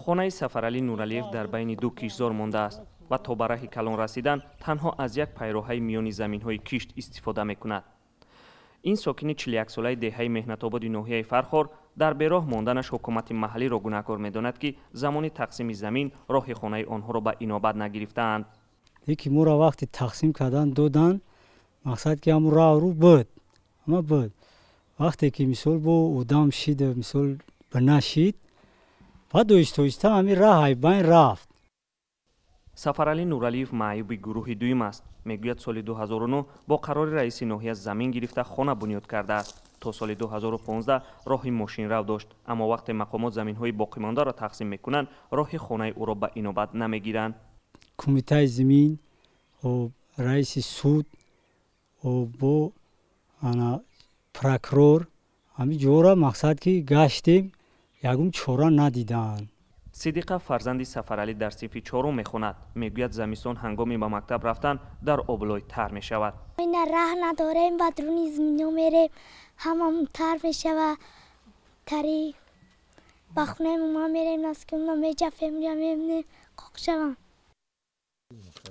Хонаи Сафаралӣ Нуралиев дар байни ду киштзор мондааст ва то ба раҳи калон расидан танҳо аз як пайроҳаи миёни заминҳои кишт истифода мекунад. Ин сокини 41-солаи деҳаи Меҳнатободи ноҳияи Фархор дар бероҳ монданаш ҳукумати маҳаллиро гунаҳкор медонад, ки замони тақсими замин роҳи хонаи онҳоро ба инобат нагирифтаанд. Ки моро вақти тақсим кардан додан, мақсад ки ҳамун раҳру буд, ҳама буд. Вақте ки мисол бо одам шид, мисол бина шид, баъд оҳиста оҳиста ҳамин раҳ айбайн рафт. Сафаралӣ Нуралиев маъюби гурӯҳи дуюм аст. Мегӯяд, соли 2009 бо қарори раиси ноҳия замин гирифта, хона бунёд кардааст. То соли 2015 роҳи мошинрав дошт, аммо вақте мақомот заминҳои боқимондаро тақсим мекунанд, роҳи хонаи ӯро ба инобат намегиранд. Кумитаи замин, раиси суд, бо ана прокурор ҳамин ҷора мақсад ки гаштем, ягон чора надиданд. Сидиқа, фарзанди Сафаралӣ, дар синфи чорум мехонад. Мегӯяд, замистон ҳангоми ба мактаб рафтан дар облой тар мешавад. Ина раҳ надорем, ба дуруни замино мерем, ҳамамон тар мешава. Тари ба хонаи ма мерем, наскимона меҷафем, мемнем, қоқ шавам.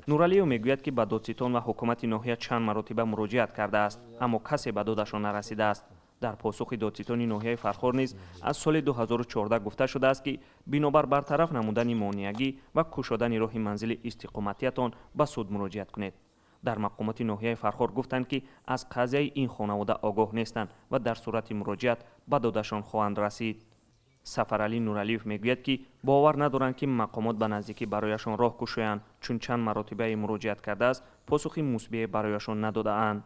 Нуралиев мегӯяд, ки ба додситон ва ҳукумати ноҳия чанд маротиба муроҷиат кардааст, аммо касе ба додашон нарасидааст. Дар посухи додситони ноҳияи Фархор низ аз соли 2014 гуфта шудааст, ки бинобар бартараф намудани монеагӣ ва кушодани роҳи манзили истиқоматиятон ба суд муроҷиат кунед. Дар мақомоти ноҳияи Фархор гуфтанд, ки аз қазияи ин хонавода огоҳ нестанд ва дар сурати муроҷиат ба додашон хоҳанд расид. Сафаралӣ Нуралиев мегӯяд, ки бовар надоранд, ки мақомот ба наздикӣ барояшон роҳ кушоянд, чун чанд маротибае муроҷиат кардааст, посухи мусбие барояшон надодаанд.